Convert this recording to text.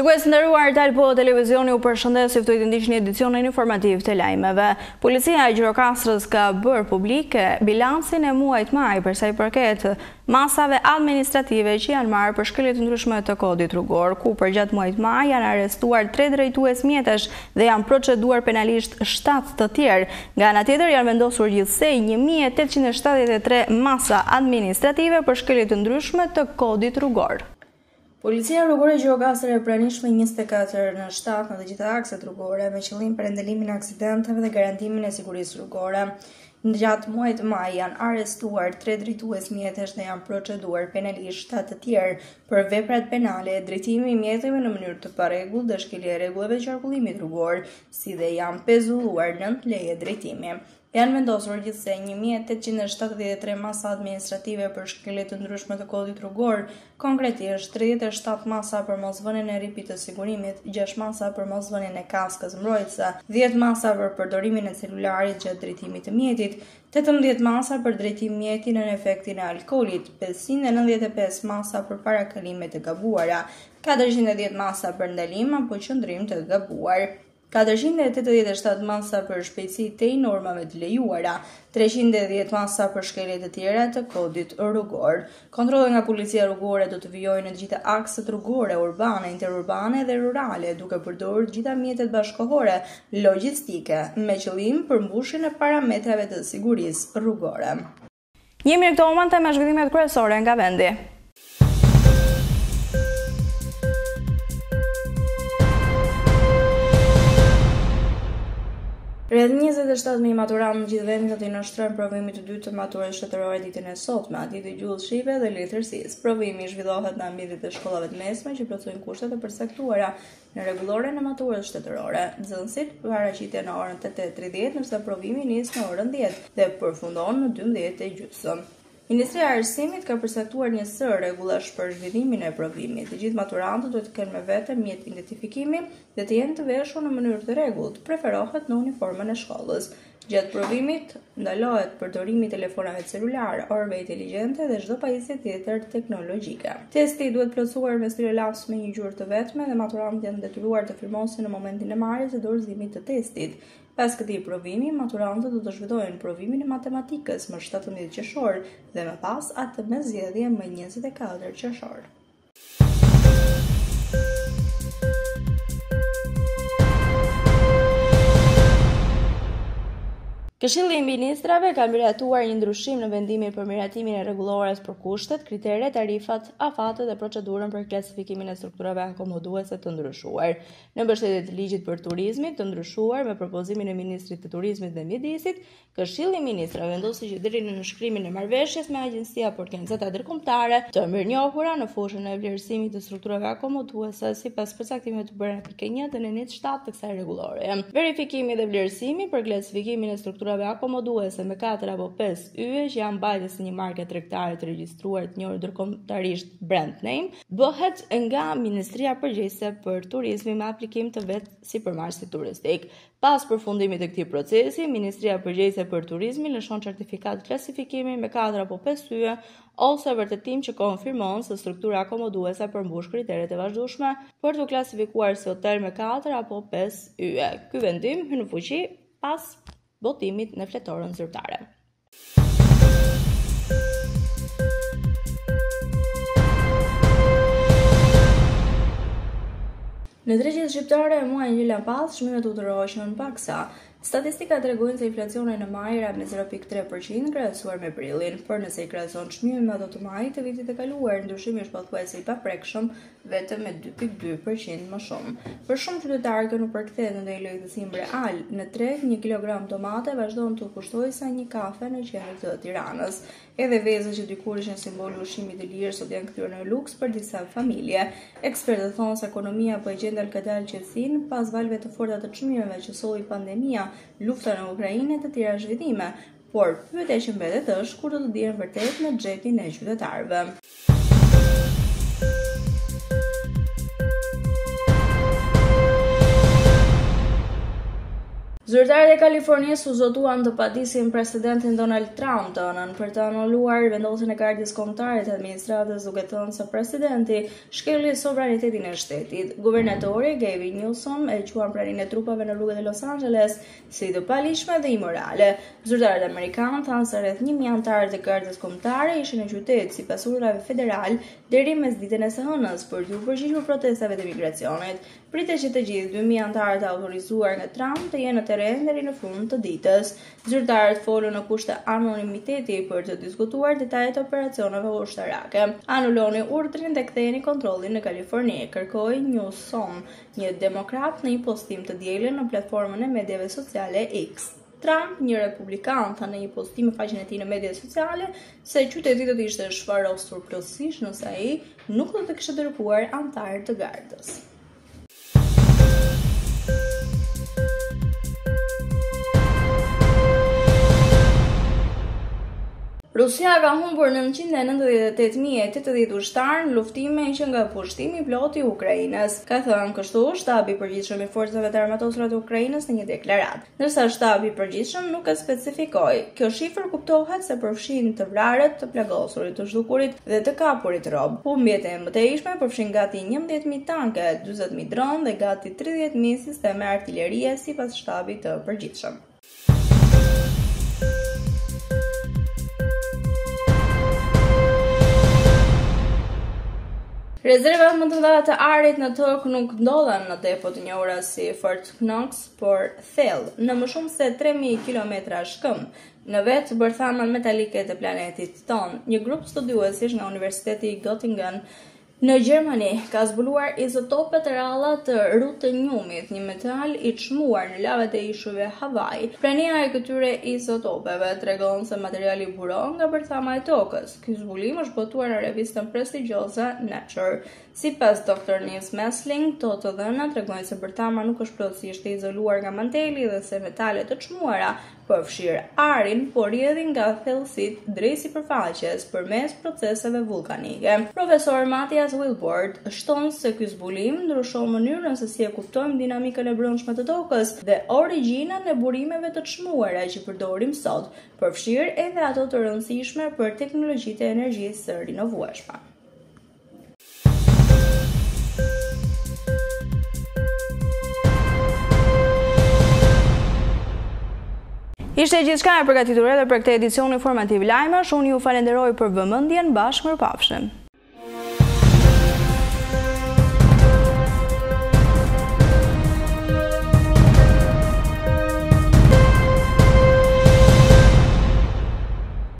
Shikues të nderuar, Alpo Televizioni ju përshëndes, ju ftoj të ndiqni edicionin informativ të lajmeve. Policia e Gjirokastrës ka bërë publik bilancin e muajit maj për sa i përket masave administrative që janë marrë për shkelje të ndryshme të kodit rrugor, ku përgjatë muajit maj janë arrestuar 3 drejtues mjetesh dhe janë proceduar penalisht 7 të tjerë. Nga ana tjetër janë vendosur gjithsej 1873 masa administrative për shkelje të ndryshme të kodit rrugor. Policia Rrugore Gjirokastër e pranishme 24 në 7 në të gjitha akset rrugore me qëllim parandalimin e aksidenteve dhe garantimin e sigurisë rrugore. Gjatë muajit maj janë arrestuar 3 drejtues mjetesh dhe janë proceduar penalisht 7 të tjerë për veprat penale, drejtimi i mjeteve në mënyrë të parregullt dhe shkelje e rregullave të qarkullimit rrugor, si dhe janë pezulluar 9 leje drejtimi. Janë vendosur gjithsej 1873 masa administrative për shkelje të ndryshme të kodit rrugor, konkretisht 37 masa për mosvënien e rripit të sigurimit, 6 masa për mosvënien e kaskës mbrojtëse, 10 masa për përdorimin e celularit gjatë drejtimit të mjetit, 18 masa për drejtim mjeti nën efektin e alkoolit, 595 masa për parakalime të gabuara, 410 masa për ndalim apo qëndrim të gabuar. 487 masa për shpejtësi tej normave të lejuara, 310 masa për shkelje të tjera të kodit rrugor. Kontrollet nga policia rrugore do të vijojnë në të gjitha akset rrugore, urbane, interurbane dhe rurale, duke përdorur të gjitha mjetet bashkëkohore logjistike, me qëllim përmbushjen e parametrave të sigurisë rrugore. Jemi në këto momente me zhvillimet kryesore nga vendi. Rreth 27.000 maturantë në gjithë vendin do t'i nënshtrohen provimit të dytë të maturës shtetërore ditën e sotme, atij të gjuhës shqipe dhe letërsisë. Provimi zhvillohet në ambientet e shkollave të mesme që plotësojnë kushtet e përcaktuara Në rregulloren e maturës shtetërore, nxënësit paraqiten në orën 8:30, ndërsa provimi nis në orën 10 dhe përfundon në 12:30. Ministria e Arsimit ka përcaktuar një sërë rregullash për zhvillimin e provimit. Të gjithë maturantët duhet të kenë me vete mjet identifikimi dhe të jenë të veshur në mënyrë të rregullt, preferohet në uniformën e shkollës. Gjatë provimit, ndalohet përdorimi i telefonave celularë, orëve inteligjente dhe çdo pajisje tjetër teknologjike. Testi duhet plotësuar me stilolaps me një ngjyrë të vetme dhe maturantët janë detyruar të firmosin në momentin e marrjes dhe dorëzimit të testit. Pas këtij provimi, maturantët do të zhvillojnë provimin e matematikës më 17 qershor dhe më pas atë me zgjedhje më 24 qershor. Këshilli i Ministrave ka miratuar një ndryshim në vendimin për miratimin e rregullores për kushtet, kriteret, tarifat, afatet dhe procedurën për klasifikimin e strukturave akomoduese të ndryshuar. Në mbështetje të ligjit për turizmin të ndryshuar me propozimin e Ministrit të Turizmit dhe Mjedisit, Këshilli i Ministrave vendosi që deri në nënshkrimin e marrëveshjes me agjenci apo organizata ndërkombëtare të mirënjohura në fushën e vlerësimit të strukturave akomoduese sipas përcaktimeve të bëra në pikën 1 të nenit 7 të kësaj rregulloreje. Verifikimi dhe vlerësimi për klasifikimin e strukturave akomoduese me 4 apo 5 yje që janë mbajtës të një marke tregtare të regjistruar të njohur ndërkombëtarisht brand name bëhet nga Ministria përgjegjëse për Turizmin me aplikim të vetë sipërmarrësit turistik. Pas përfundimit të këtij procesi, Ministria përgjegjëse për Turizmin lëshon certifikatë klasifikimi me 4 apo 5 yje ose vërtetim që konfirmon se struktura akomoduese përmbush kriteret e vazhdueshme për t'u klasifikuar si hotel me 4 apo 5 yje. Ky vendim hyn në fuqi pas botimit në fletoren zyrtare. Në tregjet shqiptare muajin që lamë pas, çmimet u tërhoqën paksa. Statistikat tregojnë se inflacioni në maj ra me 0.3% krahasuar me prillin, por nëse i krahason çmimet me ato të majit të vitit të kaluar, ndryshimi është pothuajse i paprekshëm, vetëm me 2.2% më shumë. Për shumë qytetarë kjo nuk përkthehet në ndonjë lehtësim real. Në treg, një kilogram domate vazhdon të kushtojë sa një kafe në qendër të Tiranës. Edhe vezët që dikur ishin simbol i ushqimit të lirë, sot janë kthyer në luks për disa familje. Ekspertët thonë se ekonomia po e gjen dalëngadalë qetësinë pas valëve të forta të çmimeve që solli pandemia, lufta në Ukrainë e të tjera zhvillime. Por, pyetja që mbetet është kur do të ndihen vërtet në xhepin e qytetarëve. Zyrtarët e Kalifornisë u zotuan të padisin presidentin Donald Trump të hënën për të anuluar vendosjen e Gardës Kombëtare të administratës duke thënë se presidenti shkeli sovranitetin e shtetit. Guvernatori Gavin Newsom e quan praninë e trupave në rrugët e Los Angeles si të paligjshme dhe imorale. Zyrtarët amerikanë thanë se rreth 1000 anëtarë të Gardës Kombëtare ishin në qytet sipas urdhrave federalë deri mesditën e së hënës për t'iu përgjigjur protestave të migracionit. Pritet që të gjithë 2000 anëtarët e autorizuar nga Trump të jenë në terren deri në fund të ditës. Zyrtarët folën në kushte anonimiteti për të diskutuar detajet e operacioneve ushtarake. Anuloni urdhrin dhe kthejeni kontrollin në Kaliforni, kërkoi Newsom, një demokrat në një postim të dielën në platformën e mediave sociale X. Trump, një republikan, tha në një postim në faqen e tij në mediat sociale se qyteti do të ishte shfarosur plotësisht nëse ai nuk do të kishte dërguar anëtarë të gardës. Rusia ka humbur 998.080 ushtarë në luftime që nga pushtimi i plotë i Ukrainës, ka thënë kështu Shtabi i Përgjithshëm i Forcave të Armatosura të Ukrainës në një deklaratë. Ndërsa Shtabi i Përgjithshëm nuk e specifikoi, kjo shifër kuptohet se përfshin të vrarët, të plagosurit, të zhdukurit dhe të kapurit rob. Humbjet e mëtejshme përfshijnë gati 11.000 tanke, 40.000 dronë dhe gati 30.000 sisteme artilerie, sipas Shtabit të Përgjithshëm. Rezervat më të mëdha të arit në tokë nuk ndodhen në depo të njohura si Fort Knox, por thellë, në më shumë se 3000 kilometra shkëmb, në vetë bërthamën metalike të planetit tonë. Një grup studiuesish nga Universiteti i Göttingen në Gjermani ka zbuluar izotope të rralla të ruteniumit, një metal i çmuar në lavat e ishujve Hawaii. Prania e këtyre izotopeve tregon se materiali buron nga bërthama e tokës. Ky zbulim është botuar në revistën prestigjioze Nature. Sipas Doctor Nils Messling, këto të dhëna tregojnë se bërthama nuk është plotësisht e izoluar nga manteli dhe se metale të çmuara, përfshirë arin, po rrjedhin nga thellësitë drejt sipërfaqes përmes proceseve vullkanike. Profesor Matthias Wilbort shton se ky zbulim ndryshon mënyrën se si e kuptojmë dinamikën e brendshme të Tokës dhe origjinën e burimeve të çmuara që përdorim sot, përfshirë edhe ato të rëndësishme për teknologjitë e energjisë së rinovueshme. Ishte gjithçka e përgatitur edhe për këtë edicion informativ lajmesh. Unë ju falenderoj për vëmendjen, bashkë mirupafshim.